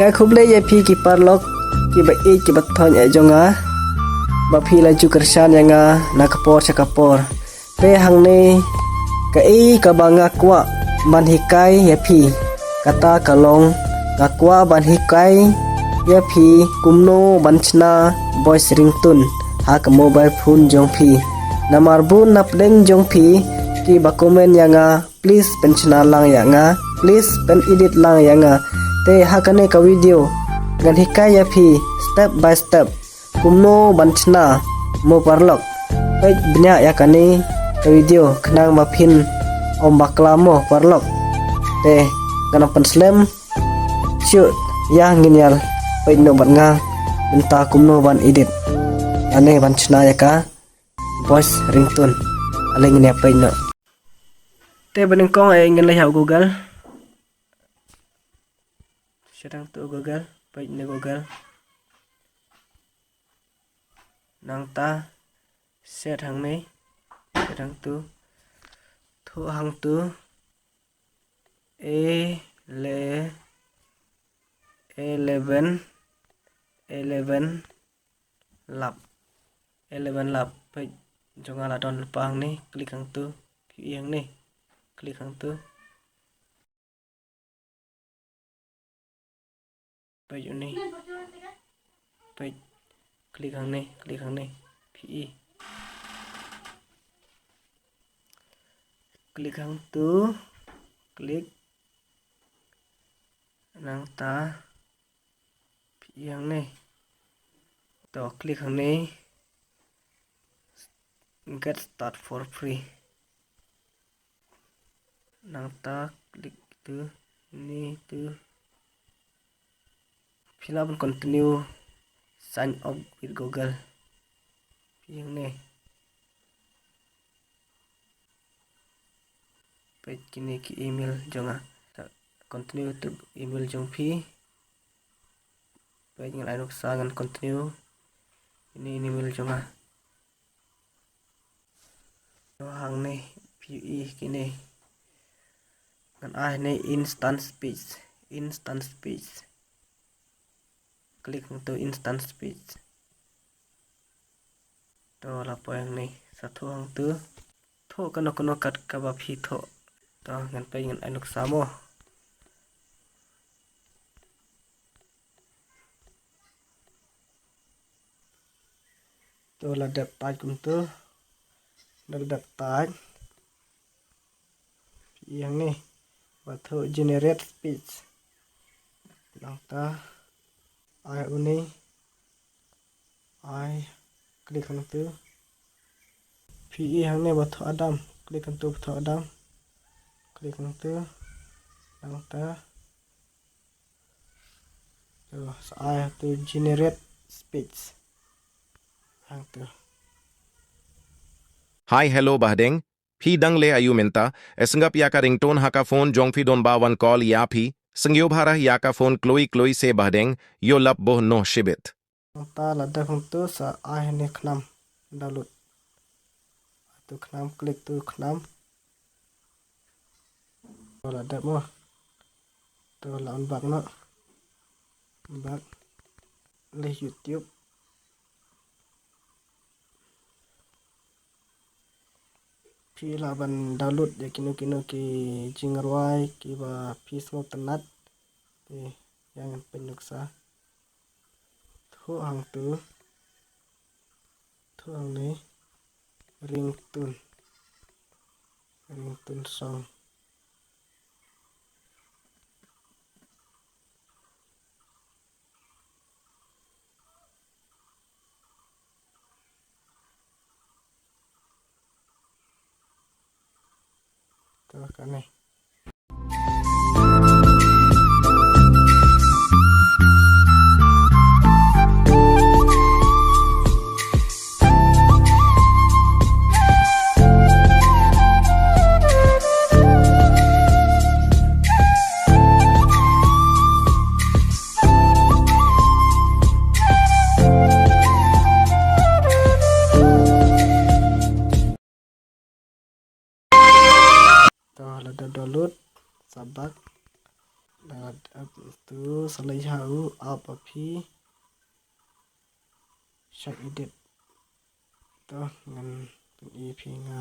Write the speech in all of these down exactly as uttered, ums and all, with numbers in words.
Nga khublei ïa phi ki paralok, ki ba ïeit ki ba thoh eh jong nga, ba phi la ju kyrshan ïa nga na ka por sha ka por. Te hangne, kaei kaba nga kwah ban hikai ïa phi, kata ka long, nga kwah ban hikai ïa phi kumno ban shna voice ringtone ha ka mobile phone jong phi. Namar bun na pdeng jong phi ki ba comment ïa nga, please pynshna lang ïa nga, please pynedit lang ïa nga. Te ha kane ka video ngan hikai ïa phi step by step kumno ban shna, mo paralok. Peit bniah ïa kane ka video khnang ba phin ym bakla, mo paralok. Te ngan ym pynslem shuh, ïa ngin ïa peit noh bad nga mynta kumno ban edit lane ban shna ïa ka voice ringtone. Ale ngin ïa peit noh. Te ba nyngkong eh ngin leit ha Google. Search hangtu Google, peit ne Google. Nangta search hangne, search hangtu, thoh hangtu, e le, eleven, eleven lab, eleven lab, peit jong nga la don lypa hangne, click hangtu, phi ïohi hangne, click hangtu. Peit une. Peit. Click hangne, click hangne. Phi ïohi. Click hangtu. Click. Nangta phi ïohi hangne. To click hangne. Get start for free. Nangta click tu, ni tu. Phi lah ban continue sign up with Google. Phi ïohi hangne. Peit kine ki email jong nga. Continue to email jong phi. Peit ngan ai nuksa ngan continue. Kine email jong nga. To hangne phi ïohi kine. Ngan ai ne instant speech. Instant speech. Click hangtu instant speech. To la poi hangne. Sa thoh hangtu. Thoh kano kano kat kaba phi thoh. To ngan peit ngan ai nuksa mo. To la dep type kumtu. La dep type. Phi ïohi hangne ba thoh generate speech. Nangta ai une. Ai click hangtu. Phi ïohi hangne ba thoh Adam. Click hangtu ba thoh Adam. Click hangtu. Nangta. To sa ai hangtu generate speech. Hangtu. Hi hello Bahdeng, phi dang leh aïu mynta? Sngap ïa ka ringtone ha ka phone jong phi don ba wan call ïa phi. Sngewbha rah ïa ka phone kloi kloi se Bahdeng, ïoh lap boh noh shibit. Nangta la dep hangtu sa ai hangne khnam download. Tu khnam, click tu khnam. To la dep mo. To la on back noh. Back. Leh YouTube. Phi lah ban download ïa kino kino ki jingrwai kiba phi sngewtynnat. Te ïa ngan pynïoh sa. Thoh hangtu. Thoh hangne. Ringtone. Ringtone song. To kane. To la dep U sa leit ha u app ba phi shah edit. To ngan pyni phi nga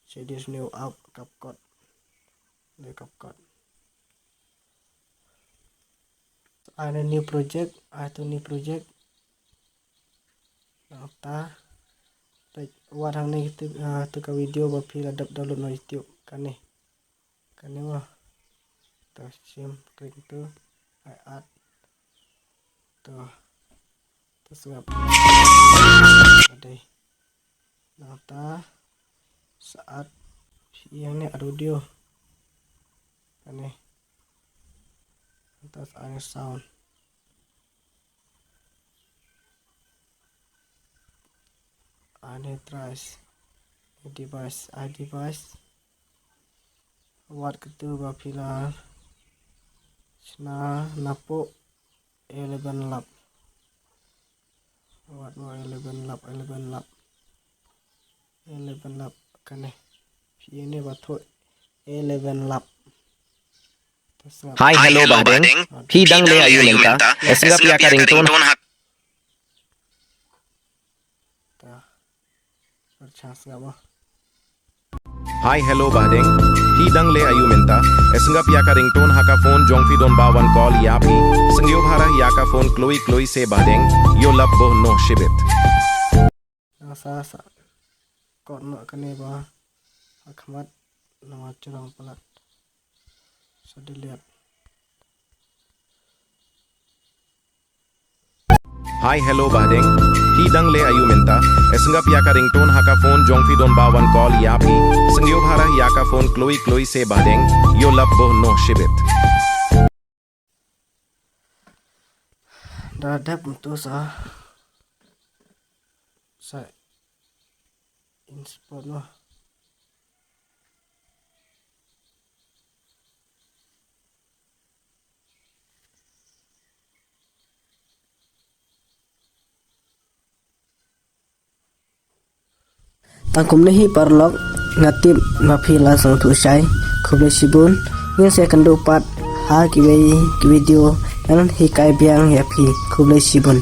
shah edit ne u app CapCut. Ne CapCut. Ai ne new project, ai to new project. Nangta leit wad hangne tu, ah, tu ka video ba phi la dep download na YouTube kane. Kane mo. To shim klik tu. Ai add. To. To sngap. Dei. Nangta sa add ïa ne audio. Kane. Nangta sa add sound. Ai ne trace. Device, ai device. Wad katu ba phi la shna napoh eleven lap. Wad mo eleven lap, eleven lap. Eleven lap kane. Phi ne ba thoh eleven lap. To sngap. Hi, hello, Bahdeng. Phi dang leh aïu mynta? Sngap ïa ka ringtone ha. Ta. Percha sngap mo. Hi, hello, Bahdeng. Phi dang leh aïu mynta? Sngap ïa ka ringtone ha ka phone jong phi don ba wan call ïa phi. Sngewbha ïa ka phone kloi kloi se Bahdeng. Ïoh lap boh noh shibit. Sa sa. Kot noh kane ba ha khmat namar jrong palat. Sa delete. Hi, hello, Bahdeng. Phi dang leh aïu mynta? Sngap ïa ka ringtone ha ka phone jong phi don ba wan call ïa phi. Sngewbha ïa ka phone kloi kloi se Bahdeng. Ïoh lap boh noh shibit. Da dep mynta sa sa inspot noh. Tang kumne hi paralok, nga tip ba phi la sngewthuh shai. Khublei shibun. Ngin sa ïakynduh pat ha kiwei ki video ngan hikai biang ïa phi. Khublei shibun.